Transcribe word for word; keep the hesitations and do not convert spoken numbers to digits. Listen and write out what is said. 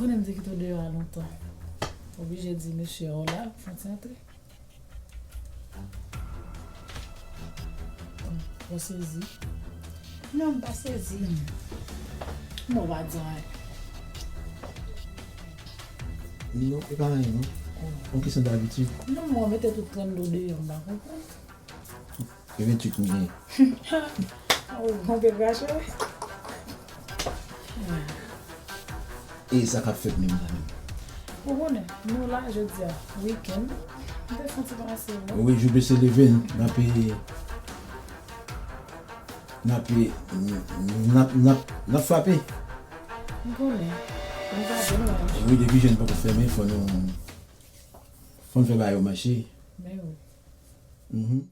Konnen m te kite w deyò a lontan. Oblije di mesye a w la, fè w ti antre. Bon, ou sezi. Non, m pa sezi. Non, w pa di anyen. Non, e pa anyen, non. Yon kesyon dabitid. Non, mwen mete tout trannde deyò, m pa konprann. E venntuit m genyen. Oh, m te rache. E sa k ap fèt menm la menm? Ou konnen, nou la jodi a, wikenn. M te fè yon ti pase, non? Wi, jou bese leve, n ap, n ap, n ap, n ap, n ap frape. M konnen. M frape, non. Wi, depi je n poko fèmen, fò nou, fò n fè bagay yo mache. Men wi. Mhm.